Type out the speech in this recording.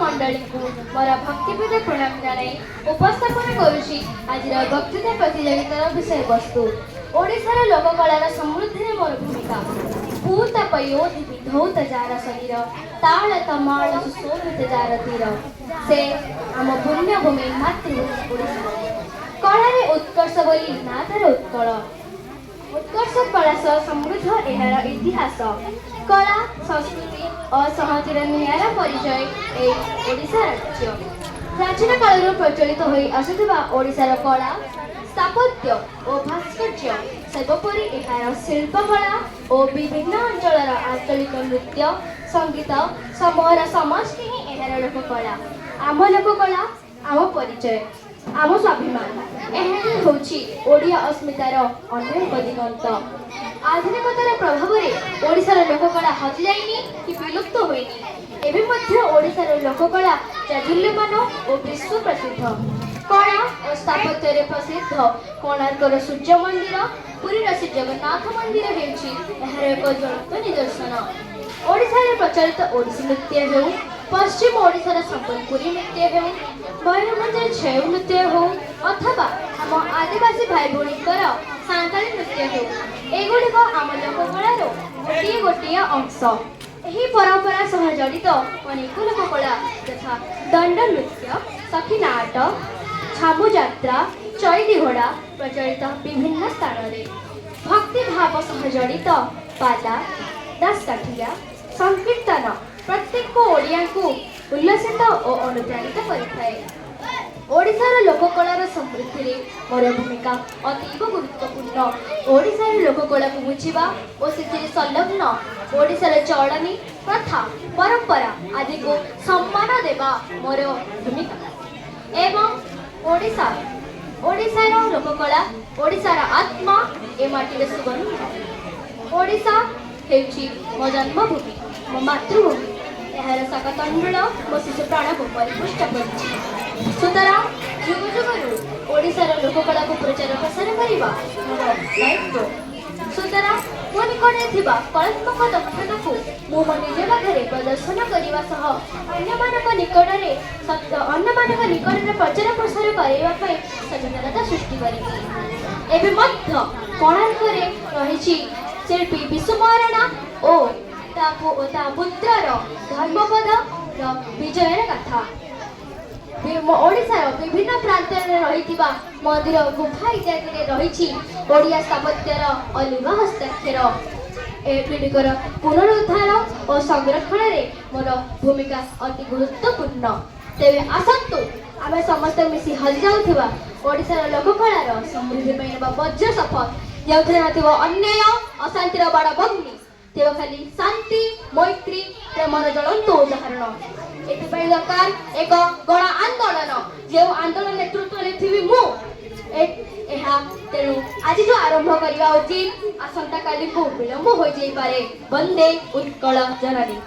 ମଣ୍ଡଳୀଙ୍କୁ ମୋର ଭକ୍ତିପୂତ ପ୍ରଣାମ ଜଣାଇ ଉପସ୍ଥାପନ କରୁଛି ଆଜିର ବକ୍ତୃତା ପ୍ରତିଯୋଗିତାର ବିଷୟବସ୍ତୁ, ଓଡ଼ିଶାର ଲୋକକଳାର ସମୃଦ୍ଧିରେ ମୋର ଭୂମିକା। ପୂତ ପୟୋଧି ବିଧୌତ ଯାର ଶରୀର, ତାଳ ତମାଳ ସୁଶୋଭିତ ଯାର ତୀର, ସେ ଆମ ପୁଣ୍ୟଭୂମି ମାତୃଭୂମି ଓଡ଼ିଶା। କଳାରେ ଉତ୍କର୍ଷ ବୋଲି ନାଁ ତାର ଉତ୍କଳ। ଉତ୍କର୍ଷ କଳା ସହ ସମୃଦ୍ଧ ଏହାର ଇତିହାସ। କଳା, ସଂସ୍କୃତି ଓ ସଂହତିର ନିଆରା ପରିଚୟ ଏଇ ଓଡ଼ିଶା ରାଜ୍ୟ। ପ୍ରାଚୀନ କାଳରୁ ପ୍ରଚଳିତ ହୋଇ ଆସୁଥିବା ଓଡ଼ିଶାର କଳା, ସ୍ଥାପତ୍ୟ ଓ ଭାସ୍କର୍ଯ୍ୟ, ସର୍ବୋପରି ଏହାର ଶିଳ୍ପକଳା ଓ ବିଭିନ୍ନ ଅଞ୍ଚଳର ଆଞ୍ଚଳିକ ନୃତ୍ୟ ସଙ୍ଗୀତ ସମୂହର ସମଷ୍ଟି ହିଁ ଏହାର ଲୋକକଳା। ଆମ ଲୋକକଳା ଆମ ପରିଚୟ, ଆମ ସ୍ୱାଭିମାନ। ଏହା ହିଁ ହେଉଛି ଓଡ଼ିଆ ଅସ୍ମିତାର ଅନ୍ୟ ଏକ ଦିଗନ୍ତ। ଆଧୁନିକତାର ପ୍ରଭାବରେ ଓଡ଼ିଶାର ଲୋକକଳା ହଜିଯାଇନି କି ବିଲୁପ୍ତ ହୋଇନି। ଏବେ ମଧ୍ୟ ଓଡ଼ିଶାର ଲୋକକଳା ଜାଜୁଲ୍ୟମାନ ଓ ବିଶ୍ୱ ପ୍ରସିଦ୍ଧ। କଳା ଓ ସ୍ଥାପତ୍ୟରେ ପ୍ରସିଦ୍ଧ କୋଣାର୍କର ସୂର୍ଯ୍ୟ ମନ୍ଦିର, ପୁରୀର ଶ୍ରୀ ଜଗନ୍ନାଥ ମନ୍ଦିର ହେଉଛି ଏହାର ଏକ ଜ୍ୱଳନ୍ତ ନିଦର୍ଶନ। ଓଡ଼ିଶାରେ ପ୍ରଚଳିତ ଓଡ଼ିଶୀ ନୃତ୍ୟ ହେଉ, ପଶ୍ଚିମ ଓଡ଼ିଶାର ସମ୍ବଲପୁରୀ ନୃତ୍ୟ ହେଉ, ମୟୂରଭଞ୍ଜର ଛେଉ ନୃତ୍ୟ ହେଉ ଅଥବା ଆମ ଆଦିବାସୀ ଭାଇ ଭଉଣୀଙ୍କର ସାନ୍ତାଳୀ ନୃତ୍ୟ ହେଉ, ଏଗୁଡ଼ିକ ଆମ ଲୋକକଳାର ଗୋଟିଏ ଗୋଟିଏ ଅଂଶ। ଏହି ପରମ୍ପରା ସହ ଜଡ଼ିତ ଅନେକ ଲୋକକଳା ଯଥା ଦଣ୍ଡ ନୃତ୍ୟ, ସଖୀ ନାଟ, ଛାମୁ ଯାତ୍ରା, ଚଇତି ଘୋଡ଼ା ପ୍ରଚଳିତ ବିଭିନ୍ନ ସ୍ଥାନରେ। ଭକ୍ତିଭାବ ସହ ଜଡ଼ିତ ପାଲା, ଦାସକାଠିଆ, ସଂକୀର୍ତ୍ତନ ପ୍ରତ୍ୟେକ ଓଡ଼ିଆଙ୍କୁ ଉଲ୍ଲସିତ ଓ ଅନୁପ୍ରାଣିତ କରିଥାଏ। ଓଡ଼ିଶାର ଲୋକକଳାର ସମୃଦ୍ଧିରେ ମୋର ଭୂମିକା ଅତୀବ ଗୁରୁତ୍ୱପୂର୍ଣ୍ଣ। ଓଡ଼ିଶାର ଲୋକକଳାକୁ ବୁଝିବା ଓ ସେଥିରେ ସଂଲଗ୍ନ ଓଡ଼ିଶାର ଚଳଣି, ପ୍ରଥା, ପରମ୍ପରା ଆଦିକୁ ସମ୍ମାନ ଦେବା ମୋର ଭୂମିକା। ଏବଂ ଓଡ଼ିଶାର ଲୋକକଳା ଓଡ଼ିଶାର ଆତ୍ମା, ଏ ମାଟିର ସୁଗନ୍ଧ। ଓଡ଼ିଶା ହେଉଛି ମୋ ଜନ୍ମଭୂମି, ମୋ ମାତୃଭୂମି। ଏହାର ଶାକତଣ୍ଡୁଳ ମୋ ଶିଶୁ ପ୍ରାଣକୁ ପରିପୁଷ୍ଟ କରିଛି। ସୁତରାଂ ଯୁଗ ଯୁଗରୁ ଓଡ଼ିଶାର ଲୋକକଳାକୁ ପ୍ରଚାର ପ୍ରସାର କରିବା ମୋର ଦାୟିତ୍ୱ। ସୁତରାଂ ମୋ ନିକଟରେ ଥିବା କଳାତ୍ମକ ଦକ୍ଷତାକୁ ମୁଁ ମୋ ନିଜ ପାଖରେ ପ୍ରଦର୍ଶନ କରିବା ସହ ଅନ୍ୟମାନଙ୍କ ନିକଟରେ ପ୍ରଚାର ପ୍ରସାର କରାଇବା ପାଇଁ ସଚେତନତା ସୃଷ୍ଟି କରିବି। ଏବେ ମଧ୍ୟ କୋଣାର୍କରେ ରହିଛି ଶିଳ୍ପୀ ବିଶୁ ମହାରଣା ଓ ତା ପୁତ୍ରର ଧର୍ମପଦର ବିଜୟର ଗାଥା। ଓଡ଼ିଶାର ବିଭିନ୍ନ ପ୍ରାନ୍ତରେ ରହିଥିବା ମନ୍ଦିର, ଗୁମ୍ଫା ଇତ୍ୟାଦିରେ ରହିଛି ଓଡ଼ିଆ ସ୍ଥାପତ୍ୟର ଅଲିଭା ହସ୍ତାକ୍ଷର। ଏଗୁଡ଼ିକର ପୁନରୁଦ୍ଧାର ଓ ସଂରକ୍ଷଣରେ ମୋର ଭୂମିକା ଅତି ଗୁରୁତ୍ୱପୂର୍ଣ୍ଣ। ତେବେ ଆସନ୍ତୁ, ଆମେ ସମସ୍ତେ ମିଶି ହଜିଯାଉଥିବା ଓଡ଼ିଶାର ଲୋକକଳାର ସମୃଦ୍ଧି ପାଇଁ ନେବା ବଜ୍ର ଶପଥ, ଯେଉଁଥିରେ ନଥିବ ଅନ୍ୟାୟ ଅଶାନ୍ତିର ବଡ଼ ବଗ୍ନି, ଥିବ ଖାଲି ଶାନ୍ତି, ମୈତ୍ରୀ, ପ୍ରେମର ଜ୍ୱଳନ୍ତ ଉଦାହରଣ। ଏଥିପାଇଁ ଦରକାର ଏକ ଗଣ ଆନ୍ଦୋଳନ, ଯେଉଁ ଆନ୍ଦୋଳନ ନେତୃତ୍ୱ ନେଇଥିବି ମୁଁ। ଏହା ତେଣୁ ଆଜିଠୁ ଆରମ୍ଭ କରିବା ଉଚିତ, ଆସନ୍ତାକାଲିକୁ ବିଳମ୍ବ ହୋଇଯାଇପାରେ। ବନ୍ଦେ ଉତ୍କଳ ଜନନୀ।